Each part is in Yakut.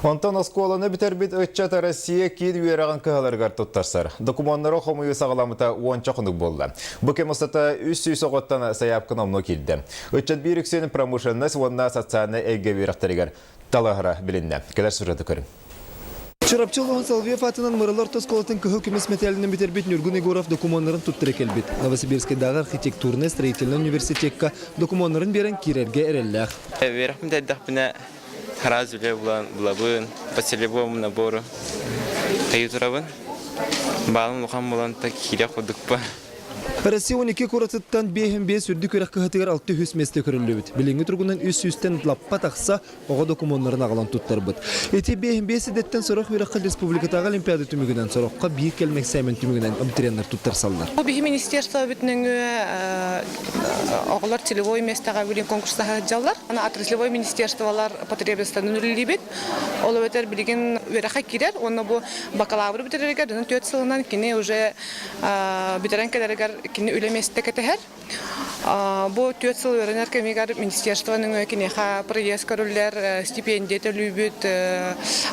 Онтон оскуоланы бүтэрбит ыччат Россия киин үөрэҕин кыһаларыгар туттарсар. Докумуоннары хомуйуу саҕаламмыта уонча хонук буолла. Бу кэм устата 300 оҕоттон сайаапка номнуо киирдэ. Ыччат биир үксүн промышленность уонна социальнай эйгэ үөрэхтэригэр талаһара билиннэ. Кэлэр сюжеты көрүҥ. Чурапчы улууһун Соловьев аатынан Мырыла орто оскуолатын кыһыл көмүс мэтээлинэн бүтэрбит Ньургун Егоров докумуоннарын туттара кэлбит. Новосибирскайдааҕы архитектурнай строительнай университекка докумуоннарын биэрэн киирэргэ эрэллээх. Үөрэхпин тэрдэхпинэ араас үлэ булан булабын, по целевому набору хайыы турабын. Баалым улахан буолан так киирэх курдукпа. Россия 12 куоратыттан 55 үрдүк үөрэх кыһатыгар 600 миэстэ көрүллүбүт. Билиҥҥи туругунан 300-тэн лаппа тахса оҕо докумуоннарын аҕалан туттарбыт. Ити 55 идэттэн сорох үөрэххэ республикатааҕы олимпиада түмүгүнэн, сороххо биир кэлим эксээмэн түмүгүнэн абитуриеннар туттарсаллар. Бу биһи министерство нөҥүө оҕолор целевой миэстэҕэ билин конкурстаһа сылдьаллар. Аны отраслевой министерстволар потребностарын үлэлиибит. Ол эбэтэр билигин үөрэххэ киирэр уонна бу бакалавры бүтэрэригэр дьонун түөрт сылынан кини уже бүтэрэн кэлэригэр кини үлэ миэстэтэ кэтэһэр. Бу түөрт сыл үөрэнэр кэмигэр министерство нөҥүө киниэхэ проезд көрүллэр, стипендия төлүүбүт,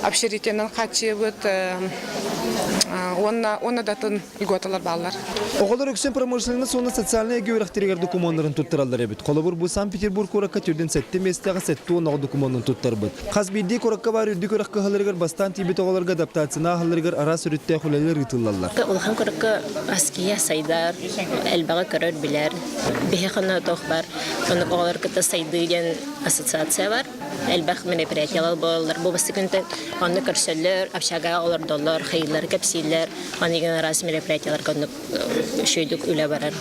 общежитиенан хааччыйабыт уонна уонна да атын льготалар бааллар. Оҕолор үксүн промышленность уонна социальнай эйгэ үөрэхтэригэр докумуоннарын туттараллар эбит. Холобур, бу Санкт-Петербург куоракка төрдүн сэттэ миэстэҕэ 70 оҕо докумуонун туттарбыт. Хас биирдии куоракка баар үрдүк үөрэх кыһаларыгар бастаан тиийбит оҕолорго адаптацияны ааһалларыгар араас өрүттээх үлэлэр ыытыллаллар. Улахан куоракка Аския сайдар, элбэҕи көрөр-билэр. Биһиэхэ туох баар, оннук оҕолор кытта сайдыы диэн ассоциация бар. Элбэх мероприятиялар буолаллар. Бу бастакы күнтэн онно көрсөллөр, общагаҕа олордоллор, хайыылары кэпсииллэр. Онигин араас мероприятияларга оннук үчүгэйдик үлэ барар.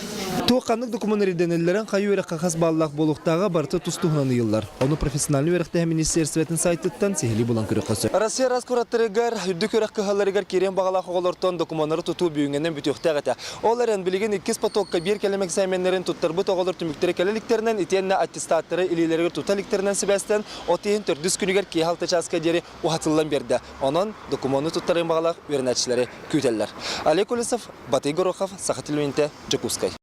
Туох ханнык докумуон ирдэниллэрин хайы үөрэххэ хас бааллаах буолуохтааҕа барыта тус-туһунан ыйыллар. Ону профессиональнай үөрэхтээһин министиэристибэтин сайтыттан сиһилии булан көрүөххэ сөп. Россия араас куораттарыгар, үрдүк үөрэх кыһаларыгар киириэн баҕалаах оҕолортон докумуоннары тутуу бүгүҥҥэнэн бүтүөхтээх этэ. Ол эрэн, билигин иккис потокка биир кэлим эксээмэннэрин туттарбыт оҕолор түмүктэрэ кэлэ иликтэринэн итиэннэ аттестаттары илиилэригэр тута иликтэринэн сибээстээн, от ыйын төрдүс күнүгэр киэһэ алта чааска диэри уһатыллан биэрдэ. Онон докумуону туттарыан баҕалаах үөрэнээччилэри күүтэллэр. Олег Колесов, Батый Горохов, Саха телевидениетэ, Дьокуускай.